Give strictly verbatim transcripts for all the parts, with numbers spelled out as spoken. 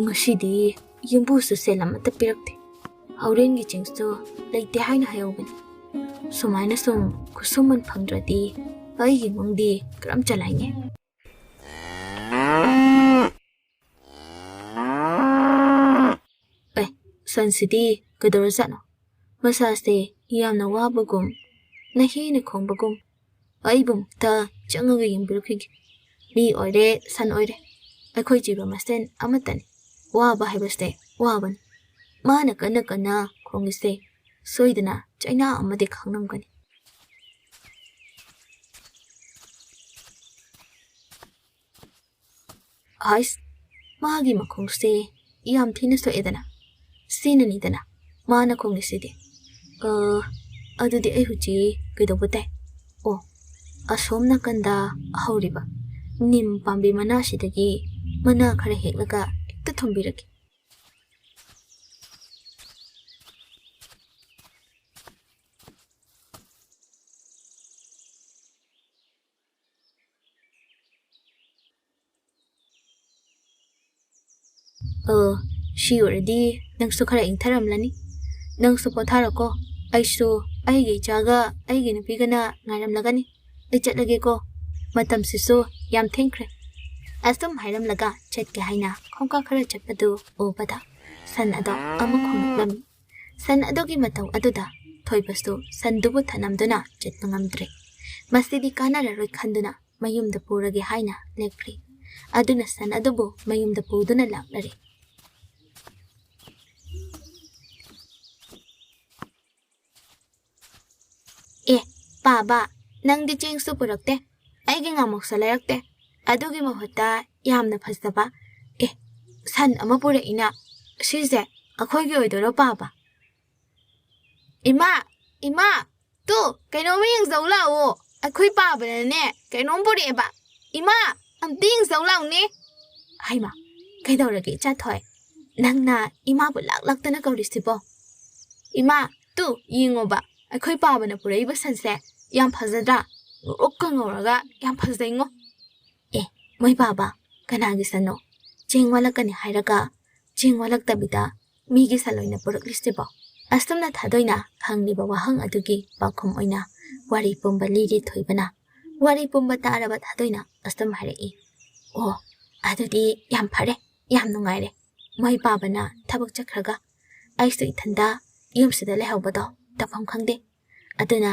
ꯉꯁꯤꯗꯤ ꯌꯨꯝꯕꯨꯁꯨ ꯁꯦꯜ ꯑꯃꯠꯇ ꯄꯤꯔꯛꯇꯦ꯫ ꯍꯣꯔꯦꯟꯒꯤ ꯆꯦꯡꯁꯨ ꯂꯩꯇꯦ ꯍꯥꯏꯅ ꯍꯥꯏꯍꯧꯕꯅꯤ꯫ ꯁꯨꯃꯥꯏꯅ ꯁꯨꯝ ꯈꯨꯠꯁꯨꯃꯟ ꯐꯪꯗ꯭ꯔꯗꯤ ꯑꯩꯒꯤ ꯏꯃꯨꯡꯗꯤ ꯀꯔꯝ ꯆꯂꯥꯏꯅꯤ? ꯑꯦ, ꯁꯟꯁꯤꯗꯤ ꯀꯩꯗꯧꯔꯖꯥꯠꯅꯣ? ꯃꯁꯥꯁꯦ ꯌꯥꯝꯅ ꯋꯥꯕꯒꯨꯝ, ꯅꯍꯦꯅ ꯈꯣꯡꯕꯒꯨꯝ꯫ ꯑꯩꯕꯨ ꯑꯃꯨꯛꯇ ꯆꯪꯉꯒ ꯌꯦꯡꯕꯤꯔꯨꯈꯤꯒꯦ꯫ ꯃꯤ ꯑꯣꯏꯔꯦ, ꯁꯟ ꯑꯣꯏꯔꯦ, ꯑꯩꯈꯣꯏ ꯖꯤꯕ ꯃꯁꯦꯟ ꯑꯃꯠꯇꯅꯤ꯫ ꯋꯥꯕ ꯍꯥꯏꯕꯁꯦ ꯋꯥꯕꯅꯤ꯫ ꯃꯥꯅ ꯀꯟꯅ ꯀꯟꯅ ꯈꯣꯡꯂꯤꯁꯦ ꯁꯣꯏꯗꯅ ꯆꯩꯅꯥ ꯑꯃꯗꯤ ꯈꯪꯂꯝꯒꯅꯤ꯫ ꯍꯥꯏꯁ, ꯃꯥꯒꯤ ꯃꯈꯣꯡꯁꯦ ꯌꯥꯝ ꯊꯤꯅ ꯁꯣꯛꯑꯦꯗꯅ꯫ ꯁꯤꯅꯅꯤꯗꯅ ꯃꯥꯅ ꯈꯣꯡꯂꯤꯁꯤꯗꯤ꯫ ꯑ, ꯑꯗꯨꯗꯤ ꯑꯩ ꯍꯧꯖꯤꯛ ꯀꯩꯗꯧꯕ ꯇꯥꯏ? ꯑꯣ, ꯑꯁꯣꯝ ꯅꯥꯀꯟꯗ ꯍꯧꯔꯤꯕ ꯅꯤꯝ ꯄꯥꯝꯕꯤ ꯃꯅꯥꯁꯤꯗꯒꯤ ꯃꯅꯥ ꯈꯔ ꯍꯦꯛꯂꯒ ꯍꯦꯛꯇ ꯊꯣꯡꯕꯤꯔꯒꯦ꯫ ꯑꯣ, ꯁꯤ ꯑꯣꯏꯔꯗꯤ ꯅꯪꯁꯨ ꯈꯔ ꯏꯪꯊꯔꯝꯂꯅꯤ꯫ ꯅꯪꯁꯨ ꯄꯣꯊꯥꯔꯣꯀꯣ꯫ ꯑꯩꯁꯨ ꯑꯩꯒꯤ ꯏꯆꯥꯒ ꯑꯩꯒꯤ ꯅꯨꯄꯤꯒꯅ ꯉꯥꯏꯔꯝꯂꯒꯅꯤ꯫ ꯑꯩ ꯆꯠꯂꯒꯦꯀꯣ꯫ ꯃꯇꯝꯁꯤꯁꯨ ꯌꯥꯝ ꯊꯦꯡꯈ꯭ꯔꯦ꯫ ꯑꯁꯨꯝ ꯍꯥꯏꯔꯝꯂꯒ ꯆꯠꯀꯦ ꯍꯥꯏꯅ ꯈꯣꯡꯀꯥꯞ ꯈꯔ ꯆꯠꯄꯗꯨ ꯎꯕꯗ ꯁꯟ ꯑꯗꯣ ꯑꯃꯨꯛ ꯈꯣꯡꯂꯛꯂꯝꯃꯤ꯫ ꯁꯟ ꯑꯗꯨꯒꯤ ꯃꯇꯧ ꯑꯗꯨꯗ ꯊꯣꯏꯕꯁꯨ ꯁꯟꯗꯨꯕꯨ ꯊꯅꯝꯗꯨꯅ ꯆꯠꯄ ꯉꯝꯗ꯭ꯔꯦ꯫ ꯃꯁꯤꯗꯤ ꯀꯥꯟꯅꯔꯔꯣꯏ ꯈꯟꯗꯨꯅ ꯃꯌꯨꯝꯗ ꯄꯨꯔꯒꯦ ꯍꯥꯏꯅ ꯂꯦꯞꯈ꯭ꯔꯦ꯫ ꯑꯗꯨꯅ ꯁꯟ ꯑꯗꯨꯕꯨ ꯃꯌꯨꯝꯗ ꯄꯨꯗꯨꯅ ꯂꯥꯛꯂꯔꯦ꯫ ꯑꯦ, ꯄꯥꯕ, ꯅꯪꯗꯤ ꯆꯦꯡꯁꯨ ꯄꯨꯔꯛꯇꯦ, ꯑꯩꯒꯤ ꯉꯥꯃꯣꯛꯁꯨ ꯂꯩꯔꯛꯇꯦ꯫ ꯑꯗꯨꯒꯤ ꯃꯍꯨꯠꯇ ꯌꯥꯝꯅ ꯐꯖꯕ, ꯑꯦ, ꯁꯟ ꯑꯃ ꯄꯨꯔꯛꯏꯅ꯫ ꯁꯤꯁꯦ ꯑꯩꯈꯣꯏꯒꯤ ꯑꯣꯏꯗꯣꯏꯔꯣ, ꯄꯥꯕ? ꯏꯃꯥ! ꯏꯃꯥ! ꯇꯨ, ꯀꯩꯅꯣꯝꯃ ꯌꯦꯡꯖꯧ ꯂꯥꯛꯑꯣ꯫ ꯑꯩꯈꯣꯏ ꯄꯥꯕꯅꯅꯦ ꯀꯩꯅꯣꯝ ꯄꯨꯔꯛꯑꯦꯕ꯫ ꯏꯃꯥ! ꯑꯝꯇ ꯌꯦꯡꯖꯧ ꯂꯥꯛꯑꯣꯅꯦ꯫ ꯍꯩꯃꯥ! ꯀꯩꯗꯧꯔꯒꯦ, ꯏꯆꯥꯊꯣꯏ? ꯅꯪꯅ ꯏꯃꯥꯕꯨ ꯂꯥꯛ ꯂꯥꯛꯇꯅ ꯀꯧꯔꯤꯁꯤꯕꯣ? ꯏꯃꯥ! ꯇꯨ, ꯌꯦꯡꯉꯣꯕ, ꯑꯩꯈꯣꯏ ꯄꯥꯕꯅ ꯄꯨꯔꯛꯏꯕ ꯁꯟꯁꯦ ꯌꯥꯝ ꯐꯖꯗ꯭ꯔꯥ? ꯉꯧꯔꯣꯛꯀ ꯉꯧꯔꯒ ꯌꯥꯝ ꯐꯖꯩꯉꯣ꯫ "ꯃꯣꯏ ꯄꯥꯕ, ꯀꯅꯥꯒꯤ ꯁꯟꯅꯣ? ꯆꯦꯡ ꯋꯥꯠꯂꯛꯀꯅꯤ ꯍꯥꯏꯔꯒ ꯆꯦꯡ ꯋꯥꯠꯂꯛꯇꯕꯤꯗ ꯃꯤꯒꯤ ꯁꯟ ꯑꯣꯏꯅ ꯄꯨꯔꯛꯂꯤꯁꯤꯕꯣ?" ꯑꯁꯨꯝꯅ ꯊꯥꯗꯣꯏꯅ ꯍꯪꯂꯤꯕ ꯋꯥꯍꯪ ꯑꯗꯨꯒꯤ ꯄꯥꯎꯈꯨꯝ ꯑꯣꯏꯅ ꯋꯥꯔꯤ ꯄꯨꯝꯕ ꯂꯤꯔꯤ ꯊꯣꯏꯕꯅ꯫ ꯋꯥꯔꯤ ꯄꯨꯝꯕ ꯇꯥꯔꯕ ꯊꯥꯗꯣꯏꯅ ꯑꯁꯨꯝ ꯍꯥꯏꯔꯛꯏ, "ꯑꯣ, ꯑꯗꯨꯗꯤ ꯌꯥꯝ ꯐꯔꯦ, ꯌꯥꯝ ꯅꯨꯡꯉꯥꯏꯔꯦ꯫ ꯃꯣꯏ ꯄꯥꯕꯅ ꯊꯕꯛ ꯆꯠꯈ꯭ꯔꯒ ꯑꯩꯁꯨ ꯏꯊꯟꯗ ꯌꯨꯝꯁꯤꯗ ꯂꯩꯍꯧꯕꯗꯣ ꯇꯧꯐꯝ ꯈꯪꯗꯦ꯫ ꯑꯗꯨꯅ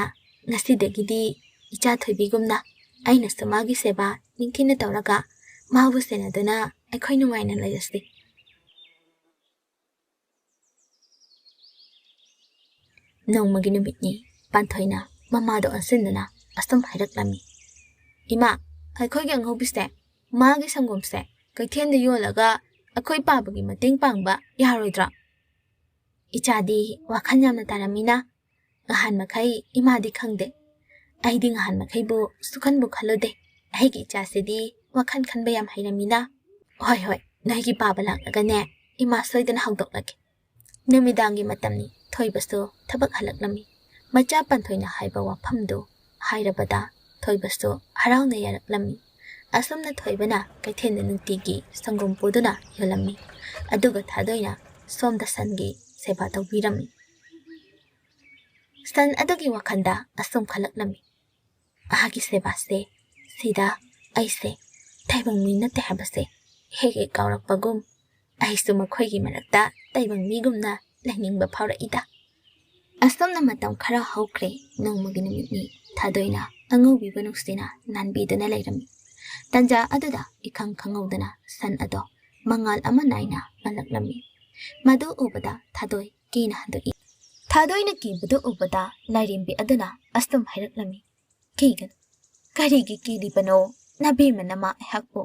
ꯉꯁꯤꯗꯒꯤꯗꯤ ꯏꯆꯥ ꯊꯣꯏꯕꯤꯒꯨꯝꯅ ꯑꯩꯅꯁꯨ ꯃꯥꯒꯤ ꯁꯦꯕꯥ ꯅꯤꯡꯊꯤꯅ ꯇꯧꯔꯒ ꯃꯥꯕꯨ ꯁꯦꯟꯅꯗꯨꯅ ꯑꯩꯈꯣꯏ ꯅꯨꯡꯉꯥꯏꯅ ꯂꯩꯔꯁꯤ꯫" ꯅꯣꯡꯃꯒꯤ ꯅꯨꯃꯤꯠꯅꯤ꯫ ꯄꯥꯟꯊꯣꯏꯅ ꯃꯃꯥꯗ ꯑꯣꯟꯁꯤꯟꯗꯨꯅ ꯑꯁꯨꯝ ꯍꯥꯏꯔꯛꯂꯝꯃꯤ, "ꯏꯃꯥ, ꯑꯩꯈꯣꯏꯒꯤ ꯑꯉꯧꯕꯤꯁꯦ, ꯃꯥꯒꯤ ꯁꯪꯒꯣꯝꯁꯦ ꯀꯩꯊꯦꯜꯗ ꯌꯣꯜꯂꯒ ꯑꯩꯈꯣꯏ ꯄꯥꯕꯒꯤ ꯃꯇꯦꯡ ꯄꯥꯡꯕ ꯌꯥꯔꯣꯏꯗ꯭ꯔꯣ?" ꯏꯆꯥꯗꯤ ꯋꯥꯈꯜ ꯌꯥꯝꯅ ꯇꯥꯔꯝꯃꯤꯅ꯫ ꯉꯍꯥꯟ ꯃꯈꯩ ꯏꯃꯥꯗꯤ ꯈꯪꯗꯦ꯫ ꯑꯩꯗꯤ ꯉꯍꯥꯟ ꯃꯈꯩꯕꯨ ꯁꯨꯈꯟꯕꯨ ꯈꯜꯂꯨꯗꯦ꯫ ꯑꯩꯒꯤ ꯏꯆꯥꯁꯤꯗꯤ ꯋꯥꯈꯜ ꯈꯟꯕ ꯌꯥꯝ ꯍꯩꯔꯝꯃꯤꯅ꯫ "ꯍꯣꯏ, ꯍꯣꯏ, ꯅꯣꯏꯒꯤ ꯄꯥꯕ ꯂꯥꯛꯂꯒꯅꯦ, ꯏꯃꯥ ꯁꯣꯏꯗꯅ ꯍꯧꯗꯣꯛꯂꯒꯦ꯫" ꯅꯨꯃꯤꯗꯥꯡꯒꯤ ꯃꯇꯝꯅꯤ꯫ ꯊꯣꯏꯕꯁꯨ ꯊꯕꯛ ꯍꯜꯂꯛꯂꯝꯃꯤ꯫ ꯃꯆꯥ ꯄꯥꯟꯊꯣꯏꯅ ꯍꯥꯏꯕ ꯋꯥꯐꯝꯗꯨ ꯍꯥꯏꯔꯕꯗ ꯊꯣꯏꯕꯁꯨ ꯍꯔꯥꯎꯅ ꯌꯥꯔꯛꯂꯝꯃꯤ꯫ ꯑꯁꯨꯝꯅ ꯊꯣꯏꯕꯅ ꯀꯩꯊꯦꯜꯗ ꯅꯨꯡꯇꯤꯒꯤ ꯁꯪꯒꯣꯝ ꯄꯨꯗꯨꯅ ꯌꯣꯜꯂꯝꯃꯤ꯫ ꯑꯗꯨꯒ ꯊꯥꯗꯣꯏꯅ ꯁꯣꯝꯗ ꯁꯟꯒꯤ ꯁꯦꯕꯥ ꯇꯧꯕꯤꯔꯝꯃꯤ꯫ ꯁꯟ ꯑꯗꯨꯒꯤ ꯋꯥꯈꯜꯗ ꯑꯁꯨꯝ ꯈꯜꯂꯛꯂꯝꯃꯤ, "ꯃꯍꯥꯛꯀꯤ ꯁꯦꯕꯥꯁꯦ, ꯁꯤꯗ ꯑꯩꯁꯦ ꯇꯥꯏꯕꯪ ꯃꯤ ꯅꯠꯇꯦ ꯍꯥꯏꯕꯁꯦ ꯍꯦꯛ ꯍꯦꯛ ꯀꯥꯎꯔꯛꯄꯒꯨꯝ, ꯑꯩꯁꯨ ꯃꯈꯣꯏꯒꯤ ꯃꯔꯛꯇ ꯇꯥꯏꯕꯪ ꯃꯤꯒꯨꯝꯅ ꯂꯩꯅꯤꯡꯕ ꯐꯥꯎꯔꯛꯏꯗ꯫" ꯑꯁꯨꯝꯅ ꯃꯇꯝ ꯈꯔ ꯍꯧꯈ꯭ꯔꯦ꯫ ꯅꯣꯡꯃꯒꯤ ꯅꯨꯃꯤꯠꯅꯤ꯫ ꯊꯥꯗꯣꯏꯅ ꯑꯉꯧꯕꯤꯕꯨ ꯅꯨꯡꯁꯤꯅ ꯅꯥꯟꯕꯤꯗꯨꯅ ꯂꯩꯔꯝꯃꯤ꯫ ꯇꯟꯖꯥ ꯑꯗꯨꯗ ꯏꯈꯪ ꯈꯪꯍꯧꯗꯅ ꯁꯟ ꯑꯗꯣ ꯃꯉꯥꯜ ꯑꯃ ꯅꯥꯏꯅ ꯃꯜꯂꯛꯂꯝꯃꯤ꯫ ꯃꯗꯨ ꯎꯕꯗ ꯊꯥꯗꯣꯏ ꯀꯤꯅ ꯍꯟꯗꯣꯛꯏ꯫ ꯊꯥꯗꯣꯏꯅ ꯀꯤꯕꯗꯨ ꯎꯕꯗ ꯂꯥꯏꯔꯦꯝꯕꯤ ꯑꯗꯨꯅ ꯑꯁꯨꯝ ꯍꯥꯏꯔꯛꯂꯝꯃꯤ, "ꯀꯤꯒꯅꯨ꯫ ꯀꯔꯤꯒꯤ ꯀꯤꯔꯤꯕꯅꯣ? ꯅꯕꯦꯝꯃ ꯅꯃꯥ ꯑꯩꯍꯥꯛꯄꯨ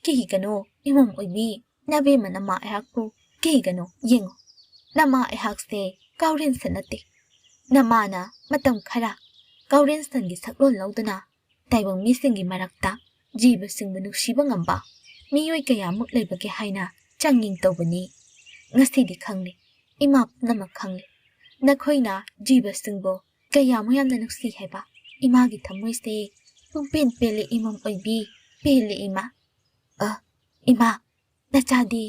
ꯀꯤꯒꯅꯨ, ꯏꯃꯝ ꯑꯣꯏꯕꯤ꯫ ꯅꯕꯦꯝꯃ ꯅꯃꯥ ꯑꯩꯍꯥꯛꯄꯨ ꯀꯤꯒꯅꯨ꯫ ꯌꯦꯡꯉꯨ, ꯅꯃꯥ ꯑꯩꯍꯥꯛꯁꯦ ꯀꯥꯎꯔꯦꯟꯁ ꯅꯠꯇꯦ꯫ ꯅꯃꯥꯅ ꯃꯇꯝ ꯈꯔ ꯀꯥꯎꯔꯦꯟꯁꯟꯒꯤ ꯁꯛꯂꯣꯟ ꯂꯧꯗꯨꯅ ꯇꯥꯏꯕꯪ ꯃꯤꯁꯤꯡꯒꯤ ꯃꯔꯛꯇ ꯖꯤꯕꯁꯤꯡꯕꯨ ꯅꯨꯡꯁꯤꯕ ꯉꯝꯕ ꯃꯤꯑꯣꯏ ꯀꯌꯥꯃꯨꯛ ꯂꯩꯕꯒꯦ ꯍꯥꯏꯅ ꯆꯥꯡꯌꯦꯡ ꯇꯧꯕꯅꯤ꯫ ꯉꯁꯤꯗꯤ ꯈꯪꯂꯦ, ꯏꯃꯥ ꯄꯨꯝꯅꯃꯛ ꯈꯪꯂꯦ꯫ ꯅꯈꯣꯏꯅ ꯖꯤꯕꯁꯤꯡꯕꯨ ꯀꯌꯥꯃꯨꯛ ꯌꯥꯝꯅ ꯅꯨꯡꯁꯤ ꯍꯥꯏꯕ꯫ ꯏꯃꯥꯒꯤ ꯊꯃꯣꯏꯁꯦ ꯄꯨꯡꯄꯦꯟ ꯄꯦꯜꯂꯦ ꯏꯃꯝ ꯑꯣꯏꯕꯤ, ꯄꯦꯜꯂꯦ ꯏꯃꯥ꯫ ꯑ, ꯏꯃꯥ, ꯅꯆꯥꯗꯤ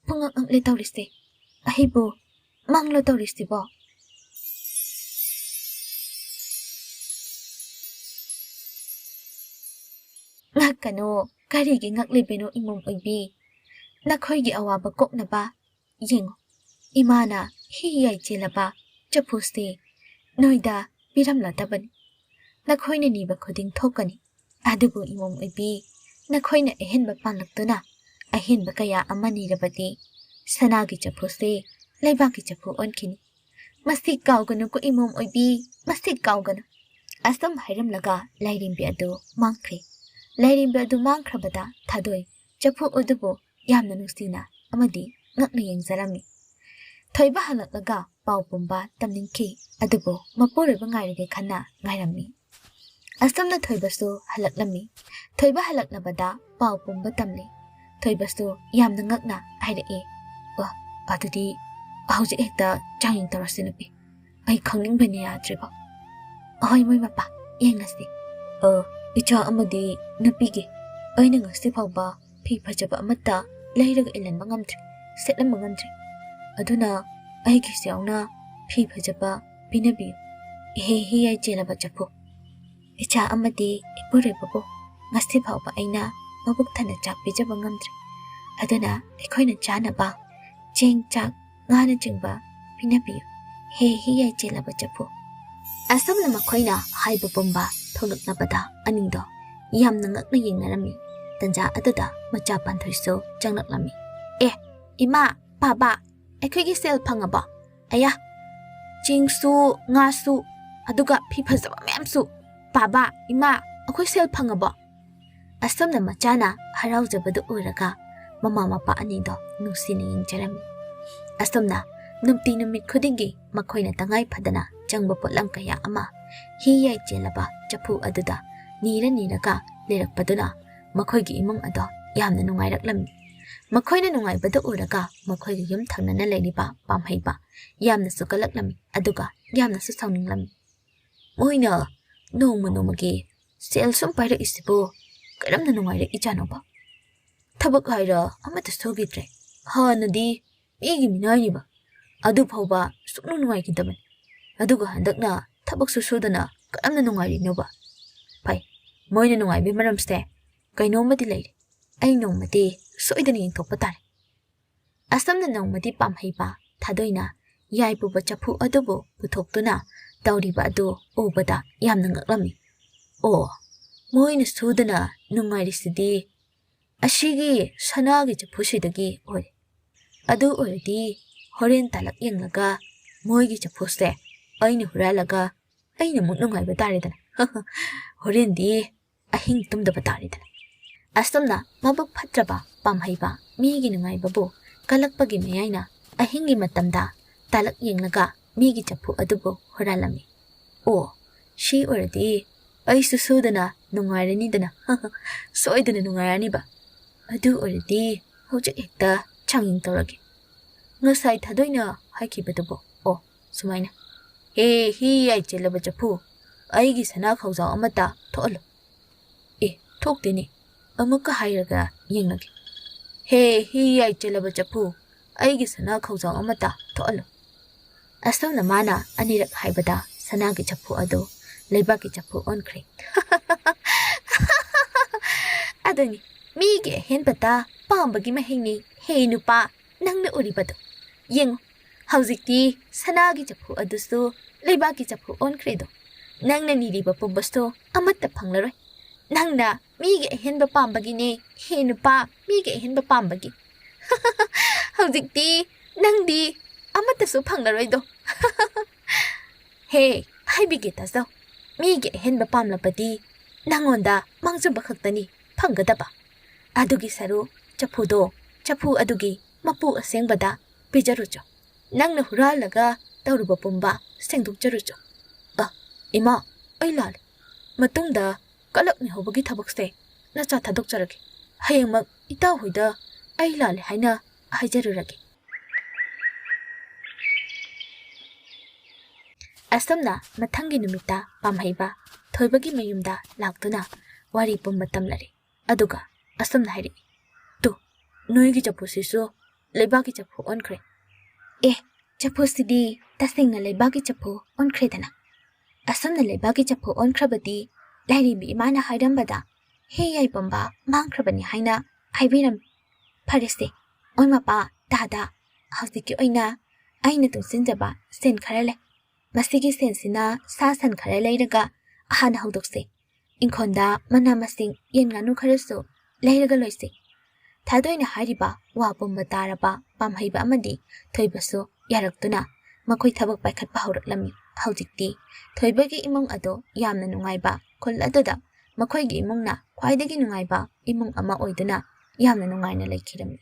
ꯄꯨꯡꯉꯛ ꯉꯛꯂꯦ ꯇꯧꯔꯤꯁꯦ꯫ ꯑꯩꯕꯨ ꯃꯪꯂꯣ ꯇꯧꯔꯤꯁꯤꯕꯣ? ꯉꯛꯀꯅꯨ, ꯀꯔꯤꯒꯤ ꯉꯛꯂꯤꯕꯅꯣ ꯏꯃꯣꯝ ꯑꯣꯏꯕꯤ? ꯅꯈꯣꯏꯒꯤ ꯑꯋꯥꯕ ꯀꯣꯛꯅꯕ ꯌꯦꯡꯉꯨ, ꯏꯃꯥꯅ ꯍꯤ ꯌꯥꯏ ꯆꯦꯜꯂꯕ ꯆꯐꯨꯁꯦ ꯅꯣꯏꯗ ꯄꯤꯔꯝꯂꯗꯕꯅꯤ꯫ ꯅꯈꯣꯏꯅ ꯅꯤꯕ ꯈꯨꯗꯤꯡ ꯊꯣꯛꯀꯅꯤ꯫ ꯑꯗꯨꯕꯨ ꯏꯃꯣꯝ ꯑꯣꯏꯕꯤ, ꯅꯈꯣꯏꯅ ꯑꯍꯦꯟꯕ ꯄꯥꯡꯂꯛꯇꯨꯅ ꯑꯍꯦꯟꯕ ꯀꯌꯥ ꯑꯃ ꯅꯤꯔꯕꯗꯤ ꯁꯅꯥꯒꯤ ꯆꯐꯨꯁꯦ ꯂꯩꯕꯥꯛꯀꯤ ꯆꯐꯨ ꯑꯣꯟꯈꯤꯅꯤ꯫ ꯃꯁꯤ ꯀꯥꯎꯒꯅꯨꯀꯣ ꯏꯃꯣꯝ ꯑꯣꯏꯕꯤ, ꯃꯁꯤ ꯀꯥꯎꯒꯅꯨ꯫ ꯑꯁꯨꯝ ꯍꯥꯏꯔꯝꯂꯒ ꯂꯥꯏꯔꯦꯝꯕꯤ ꯑꯗꯨ ꯃꯥꯡꯈ꯭ꯔꯦ꯫ ꯂꯥꯏꯔꯦꯝꯕꯤ ꯑꯗꯨ ꯃꯥꯡꯈ꯭ꯔꯕꯗ ꯊꯥꯗꯣꯏ ꯆꯐꯨ ꯑꯗꯨꯕꯨ ꯌꯥꯝꯅ ꯅꯨꯡꯁꯤꯅ ꯑꯃꯗꯤ ꯉꯛꯅ ꯌꯦꯡꯖꯔꯝꯃꯤ꯫ ꯊꯣꯏꯕ ꯍꯜꯂꯛꯂꯒ ꯄꯥꯎ ꯄꯨꯝꯕ ꯇꯝꯅꯤꯡꯈꯤ, ꯑꯗꯨꯕꯨ ꯃꯄꯨꯔꯣꯏꯕ ꯉꯥꯏꯔꯒꯦ ꯈꯟꯅ ꯉꯥꯏꯔꯝꯃꯤ꯫ ꯑꯁꯨꯝꯅ ꯊꯣꯏꯕꯁꯨ ꯍꯜꯂꯛꯂꯝꯃꯤ꯫ ꯊꯣꯏꯕ ꯍꯜꯂꯛꯂꯕꯗ ꯄꯥꯎ ꯄꯨꯝꯕ ꯇꯝꯂꯤ꯫ ꯊꯣꯏꯕꯁꯨ ꯌꯥꯝꯅ ꯉꯛꯅ ꯍꯥꯏꯔꯛꯏ, "ꯑꯣ, ꯑꯗꯨꯗꯤ ꯍꯧꯖꯤꯛ ꯍꯦꯛꯇ ꯆꯥꯡꯌꯦꯡ ꯇꯧꯔꯁꯤ ꯅꯨꯄꯤ꯫ ꯑꯩ ꯈꯪꯅꯤꯡꯕꯅ ꯌꯥꯗ꯭ꯔꯦꯕ꯫ ꯑꯍꯣꯏ ꯃꯣꯏ ꯃꯄꯥ, ꯌꯦꯡꯂꯁꯤ꯫ ꯑ, ꯏꯆꯥ ꯑꯃꯗꯤ ꯅꯨꯄꯤꯒꯤ ꯑꯩꯅ ꯉꯁꯤ ꯐꯥꯎꯕ ꯐꯤ ꯐꯖꯕ ꯑꯃꯠꯇ ꯂꯩꯔꯒ ꯏꯜꯍꯟꯕ ꯉꯝꯗ꯭ꯔꯤ, ꯁꯦꯠꯍꯟꯕ ꯉꯝꯗ꯭ꯔꯤ꯫ ꯑꯗꯨꯅ ꯑꯩꯒꯤꯁꯨ ꯌꯥꯎꯅ ꯐꯤ ꯐꯖꯕ ꯄꯤꯅꯕꯤꯌꯨ, ꯏꯍꯦ ꯍꯤ ꯌꯥꯏ ꯆꯦꯜꯂꯕ ꯆꯐꯨ꯫ ꯏꯆꯥ ꯑꯃꯗꯤ ꯏꯄꯨꯔꯣꯏꯕꯕꯨ ꯉꯁꯤ ꯐꯥꯎꯕ ꯑꯩꯅ ꯃꯕꯨꯛ ꯊꯟꯅ ꯆꯥꯛ ꯄꯤꯖꯕ ꯉꯝꯗ꯭ꯔꯤ꯫ ꯑꯗꯨꯅ ꯑꯩꯈꯣꯏꯅ ꯆꯥꯅꯕ ꯆꯦꯡ, ꯆꯥꯛ, ꯉꯥꯅꯆꯤꯡꯕ ꯄꯤꯅꯕꯤꯌꯨ, ꯍꯦ ꯍꯤ ꯌꯥꯏ ꯆꯦꯜꯂꯕ ꯆꯐꯨ"꯫ ꯑꯁꯨꯝꯅ ꯃꯈꯣꯏꯅ ꯍꯥꯏꯕ ꯄꯨꯝꯕ ꯊꯣꯛꯂꯛꯂꯕꯗ ꯑꯅꯤꯗꯣ ꯌꯥꯝꯅ ꯉꯛꯅ ꯌꯦꯡꯅꯔꯝꯃꯤ꯫ ꯇꯟꯖꯥ ꯑꯗꯨꯗ ꯃꯆꯥ ꯄꯥꯟꯊꯣꯏꯁꯨ ꯆꯪꯂꯛꯂꯝꯃꯤ꯫ "ꯑꯦ, ꯏꯃꯥ, ꯄꯥꯕ, ꯑꯩꯈꯣꯏꯒꯤ ꯁꯦꯜ ꯐꯪꯉꯕꯣ? ꯑꯌꯥ, ꯆꯦꯡꯁꯨ, ꯉꯥꯁꯨ, ꯑꯗꯨꯒ ꯐꯤ ꯐꯖꯕ ꯃꯌꯥꯝꯁꯨ꯫ ꯄꯥꯕ, ꯏꯃꯥ, ꯑꯩꯈꯣꯏ ꯁꯦꯜ ꯐꯪꯉꯕꯣ?" ꯑꯁꯨꯝꯅ ꯃꯆꯥꯅ ꯍꯔꯥꯎꯖꯕꯗꯨ ꯎꯔꯒ ꯃꯃꯥ ꯃꯄꯥ ꯑꯅꯤꯗꯣ ꯅꯨꯡꯁꯤꯅ ꯌꯦꯡꯖꯔꯝꯃꯤ꯫ ꯑꯁꯨꯝꯅ ꯅꯨꯡꯇꯤ ꯅꯨꯃꯤꯠ ꯈꯨꯗꯤꯡꯒꯤ ꯃꯈꯣꯏꯅ ꯇꯉꯥꯏ ꯐꯗꯅ ꯆꯪꯕ ꯄꯣꯠꯂꯝ ꯀꯌꯥ ꯑꯃ ꯍꯤ ꯌꯥꯏ ꯆꯦꯜꯂꯕ ꯆꯐꯨ ꯑꯗꯨꯗ ꯅꯤꯔ ꯅꯤꯔꯒ ꯂꯩꯔꯛꯄꯗꯨꯅ ꯃꯈꯣꯏꯒꯤ ꯏꯃꯨꯡ ꯑꯗꯣ ꯌꯥꯝꯅ ꯅꯨꯡꯉꯥꯏꯔꯛꯂꯝꯃꯤ꯫ ꯃꯈꯣꯏꯅ ꯅꯨꯡꯉꯥꯏꯕꯗ ꯎꯔꯒ ꯃꯈꯣꯏꯒꯤ ꯌꯨꯝ ꯊꯪꯅꯅ ꯂꯩꯔꯤꯕ ꯄꯥꯝꯍꯩꯕ ꯌꯥꯝꯅꯁꯨ ꯀꯜꯂꯛꯂꯝꯃꯤ, ꯑꯗꯨꯒ ꯌꯥꯝꯅꯁꯨ ꯁꯥꯎꯅꯤꯡꯂꯝꯃꯤ꯫ "ꯃꯣꯏꯅ ꯅꯣꯡꯃ ꯅꯣꯡꯃꯒꯤ ꯁꯦꯜ ꯁꯨꯝ ꯄꯥꯏꯔꯛꯏꯁꯤꯕꯨ ꯀꯔꯝꯅ ꯅꯨꯡꯉꯥꯏꯔꯛꯏꯖꯥꯠꯅꯣꯕ? ꯊꯕꯛ ꯍꯥꯏꯔ ꯑꯃꯠꯇ ꯁꯨꯈꯤꯗ꯭ꯔꯦ꯫ ꯍꯥꯟꯅꯗꯤ ꯃꯤꯒꯤ ꯃꯤꯅꯥꯏꯅꯤꯕ꯫ ꯑꯗꯨ ꯐꯥꯎꯕ ꯁꯨꯛꯅꯨꯡ ꯅꯨꯡꯉꯥꯏꯈꯤꯗꯕꯅꯤ꯫ ꯑꯗꯨꯒ ꯍꯟꯗꯛꯅ ꯊꯕꯛꯁꯨ ꯁꯨꯗꯅ ꯀꯔꯝꯅ ꯅꯨꯡꯉꯥꯏꯔꯤꯅꯣꯕ? ꯐꯩ, ꯃꯣꯏꯅ ꯅꯨꯡꯉꯥꯏꯕꯒꯤ ꯃꯔꯝꯁꯦ ꯀꯩꯅꯣꯝꯃꯗꯤ ꯂꯩꯔꯦ꯫ ꯑꯩ ꯅꯣꯡꯃꯗꯤ ꯁꯣꯏꯗꯅ ꯌꯦꯡꯊꯣꯛꯄ ꯇꯥꯔꯦ꯫ ꯑꯁꯨꯝꯅ ꯅꯣꯡꯃꯗꯤ ꯄꯥꯝꯍꯩꯕ ꯊꯥꯗꯣꯏꯅ ꯌꯥꯏ ꯄꯨꯕ ꯆꯐꯨ ꯑꯗꯨꯕꯨ ꯄꯨꯊꯣꯛꯇꯨꯅ ꯇꯧꯔꯤꯕ ꯑꯗꯨ ꯎꯕꯗ ꯌꯥꯝꯅ ꯉꯛꯂꯝꯃꯤ꯫ ꯑꯣ, ꯃꯣꯏꯅ ꯁꯨꯗꯅ ꯅꯨꯡꯉꯥꯏꯔꯤꯁꯤꯗꯤ ꯑꯁꯤꯒꯤ ꯁꯅꯥꯒꯤ ꯆꯐꯨꯁꯤꯗꯒꯤ ꯑꯣꯏꯔꯦ꯫ ꯑꯗꯨ ꯑꯣꯏꯔꯗꯤ ꯍꯣꯔꯦꯟ ꯇꯥꯂꯛ ꯌꯦꯡꯂꯒ ꯃꯣꯏꯒꯤ ꯆꯐꯨꯁꯦ ꯑꯩꯅ ꯍꯨꯔꯥꯜꯂꯒ ꯑꯩꯅ ꯑꯃꯨꯛ ꯅꯨꯡꯉꯥꯏꯕ ꯇꯥꯔꯦꯗꯅ꯫ ꯍꯣꯔꯦꯟꯗꯤ ꯑꯍꯤꯡ ꯇꯨꯝꯗꯕ ꯇꯥꯔꯦꯗꯅ꯫ ꯑꯁꯨꯝꯅ ꯃꯕꯨꯛ ꯐꯠꯇ꯭ꯔꯕ ꯄꯥꯝꯍꯩꯕ ꯃꯤꯒꯤ ꯅꯨꯡꯉꯥꯏꯕꯕꯨ ꯀꯜꯂꯛꯄꯒꯤ ꯃꯌꯥꯏꯅ ꯑꯍꯤꯡꯒꯤ ꯃꯇꯝꯗ ꯇꯥꯂꯛ ꯌꯦꯡꯂꯒ ꯃꯤꯒꯤ ꯆꯐꯨ ꯑꯗꯨꯕꯨ ꯍꯨꯔꯥꯜꯂꯝꯃꯤ꯫ ꯑꯣ, ꯁꯤ ꯑꯣꯏꯔꯗꯤ ꯑꯩꯁꯨ ꯁꯨꯗꯅ ꯅꯨꯡꯉꯥꯏꯔꯅꯤꯗꯅ꯫ ꯁꯣꯏꯗꯅ ꯅꯨꯡꯉꯥꯏꯔꯅꯤꯕ꯫ ꯑꯗꯨ ꯑꯣꯏꯔꯗꯤ ꯍꯧꯖꯤꯛ ꯍꯦꯛꯇ ꯆꯥꯡꯌꯦꯡ ꯇꯧꯔꯒꯦ꯫ ꯉꯁꯥꯏ ꯊꯥꯗꯣꯏꯅ ꯍꯥꯏꯈꯤꯕꯗꯨꯕꯨ? ꯑꯣ, ꯁꯨꯃꯥꯏꯅ, "ꯍꯦ, ꯍꯤ ꯌꯥꯏ ꯆꯦꯜꯂꯕ ꯆꯐꯨ, ꯑꯩꯒꯤ ꯁꯅꯥ ꯈꯧꯖꯥꯎ ꯑꯃꯠꯇ ꯊꯣꯛꯍꯜꯂꯨ"꯫ ꯑꯦ, ꯊꯣꯛꯇꯦꯅꯦ꯫ ꯑꯃꯨꯛꯀ ꯍꯥꯏꯔꯒ ꯌꯦꯡꯂꯒꯦ꯫ "ꯍꯦ, ꯍꯤ ꯌꯥꯏ ꯆꯦꯜꯂꯕ ꯆꯐꯨ, ꯑꯩꯒꯤ ꯁꯅꯥ ꯈꯧꯖꯥꯎ ꯑꯃꯠꯇ ꯊꯣꯛꯍꯜꯂꯨ"꯫ ꯑꯁꯨꯝꯅ ꯃꯥꯅ ꯑꯅꯤꯔꯛ ꯍꯥꯏꯕꯗ ꯁꯅꯥꯒꯤ ꯆꯐꯨ ꯑꯗꯨ ꯂꯩꯕꯥꯛꯀꯤ ꯆꯐꯨ ꯑꯣꯟꯈ꯭ꯔꯦ꯫ ꯑꯗꯨꯅꯤ, ꯃꯤꯒꯤ ꯑꯍꯦꯟꯕꯇ ꯄꯥꯝꯕꯒꯤ ꯃꯍꯩꯅꯤ꯫ ꯍꯦ ꯅꯨꯄꯥ, ꯅꯪꯅ ꯎꯔꯤꯕꯗꯣ ꯌꯦꯡꯉꯨ, ꯍꯧꯖꯤꯛꯇꯤ ꯁꯅꯥꯒꯤ ꯆꯐꯨ ꯑꯗꯨꯁꯨ ꯂꯩꯕꯥꯛꯀꯤ ꯆꯐꯨ ꯑꯣꯟꯈ꯭ꯔꯦꯗꯣ꯫ ꯅꯪꯅ ꯅꯤꯔꯤꯕ ꯄꯨꯝꯕꯁꯨ ꯑꯃꯠꯇ ꯐꯪꯂꯔꯣꯏ꯫ ꯅꯪꯅ ꯃꯤꯒꯤ ꯑꯍꯦꯟꯕ ꯄꯥꯝꯕꯒꯤꯅꯦ, ꯍꯦ ꯅꯨꯄꯥ, ꯃꯤꯒꯤ ꯑꯍꯦꯟꯕ ꯄꯥꯝꯕꯒꯤ꯫ ꯍꯧꯖꯤꯛꯇꯤ ꯅꯪꯗꯤ ꯑꯃꯠꯇꯁꯨ ꯐꯪꯂꯔꯣꯏꯗꯣ꯫ ꯍꯦ, ꯍꯥꯏꯕꯤꯒꯦ ꯇꯥꯖꯧ, ꯃꯤꯒꯤ ꯑꯍꯦꯟꯕ ꯄꯥꯝꯂꯕꯗꯤ ꯅꯪꯉꯣꯟꯗ ꯃꯥꯡꯖꯕ ꯈꯛꯇꯅꯤ ꯐꯪꯒꯗꯕ꯫ ꯑꯗꯨꯒꯤ ꯁꯔꯨꯛ ꯆꯐꯨꯗꯣ ꯆꯐꯨ ꯑꯗꯨꯒꯤ ꯃꯄꯨ ꯑꯁꯦꯡꯕꯗ ꯄꯤꯖꯔꯨꯆꯣ꯫ ꯅꯪꯅ ꯍꯨꯔꯥꯜꯂꯒ ꯇꯧꯔꯨꯕ ꯄꯨꯝꯕ ꯁꯦꯡꯗꯣꯛꯆꯔꯨꯆꯣ꯫ ꯑ, ꯏꯃꯥ, ꯑꯩ ꯂꯥꯜꯂꯦ꯫ ꯃꯇꯨꯡꯗ ꯀꯂꯛ ꯃꯤꯍꯧꯕꯒꯤ ꯊꯕꯛꯁꯦ ꯅꯆꯥ ꯊꯥꯗꯣꯛꯆꯔꯒꯦ꯫ ꯍꯌꯦꯡꯃꯛ ꯏꯇꯥꯎ ꯍꯣꯏꯗ ꯑꯩ ꯂꯥꯜꯂꯦ ꯍꯥꯏꯅ ꯍꯥꯏꯖꯔꯨꯔꯒꯦ꯫ ꯑꯁꯨꯝꯅ ꯃꯊꯪꯒꯤ ꯅꯨꯃꯤꯠꯇ ꯄꯥꯝꯍꯩꯕ ꯊꯣꯏꯕꯒꯤ ꯃꯌꯨꯝꯗ ꯂꯥꯛꯇꯨꯅ ꯋꯥꯔꯤ ꯄꯨꯝꯕ ꯇꯝꯂꯔꯦ꯫ ꯑꯗꯨꯒ ꯑꯁꯨꯝꯅ ꯍꯥꯏꯔꯛꯏ, ꯅꯣꯏꯒꯤ ꯆꯐꯨꯁꯤꯁꯨ ꯂꯩꯕꯥꯛꯀꯤ ꯆꯐꯨ ꯑꯣꯟꯈ꯭ꯔꯦ꯫ ꯑꯦ, ꯆꯐꯨꯁꯤꯗꯤ ꯇꯁꯦꯡꯅ ꯂꯩꯕꯥꯛꯀꯤ ꯆꯐꯨ ꯑꯣꯟꯈ꯭ꯔꯦꯗꯅ꯫ ꯑꯁꯨꯝꯅ ꯂꯩꯕꯥꯛꯀꯤ ꯆꯐꯨ ꯑꯣꯟꯈ꯭ꯔꯕꯗꯤ ꯂꯥꯏꯔꯦꯝꯕꯤ ꯏꯃꯥꯅ ꯍꯥꯏꯔꯝꯕꯗ ꯍꯦ ꯌꯥꯏꯄꯝꯕ ꯃꯥꯡꯈ꯭ꯔꯕꯅꯤ ꯍꯥꯏꯅ ꯍꯥꯏꯕꯤꯔꯝꯃꯤ꯫ ꯐꯔꯦꯁꯦ, ꯑꯣꯟꯃꯄꯥ ꯇꯥꯗ, ꯍꯧꯖꯤꯛꯀꯤ ꯑꯣꯏꯅ ꯑꯩꯅ ꯇꯨꯡꯁꯤꯟꯖꯕ ꯁꯦꯟ ꯈꯔ ꯂꯩ꯫ ꯃꯁꯤꯒꯤ ꯁꯦꯟꯁꯤꯅ ꯁꯥ ꯁꯟ ꯈꯔ ꯂꯩꯔꯒ ꯑꯍꯥꯟ ꯍꯧꯗꯣꯛꯁꯦ꯫ ꯏꯪꯈꯣꯜꯗ ꯃꯅꯥ ꯃꯁꯤꯡ, ꯌꯦꯟ ꯉꯥꯅꯨ ꯈꯔꯁꯨ ꯂꯩꯔꯒ ꯂꯣꯏꯁꯦ꯫ ꯊꯥꯗꯣꯏꯅ ꯍꯥꯏꯔꯤꯕ ꯋꯥ ꯄꯨꯝꯕ ꯇꯥꯔꯕ ꯄꯥꯝꯍꯩꯕ ꯑꯃꯗꯤ ꯊꯣꯏꯕꯁꯨ ꯌꯥꯔꯛꯇꯨꯅ ꯃꯈꯣꯏ ꯊꯕꯛ ꯄꯥꯏꯈꯠꯄ ꯍꯧꯔꯛꯂꯝꯃꯤ꯫ ꯍꯧꯖꯤꯛꯇꯤ ꯊꯣꯏꯕꯒꯤ ꯏꯃꯨꯡ ꯑꯗꯣ ꯌꯥꯝꯅ ꯅꯨꯡꯉꯥꯏꯕ ꯈꯨꯜ ꯑꯗꯨꯗ ꯃꯈꯣꯏꯒꯤ ꯏꯃꯨꯡꯅ ꯈ꯭ꯋꯥꯏꯗꯒꯤ ꯅꯨꯡꯉꯥꯏꯕ ꯏꯃꯨꯡ ꯑꯃ ꯑꯣꯏꯗꯨꯅ ꯌꯥꯝꯅ ꯅꯨꯡꯉꯥꯏꯅ ꯂꯩꯈꯤꯔꯝꯃꯤ꯫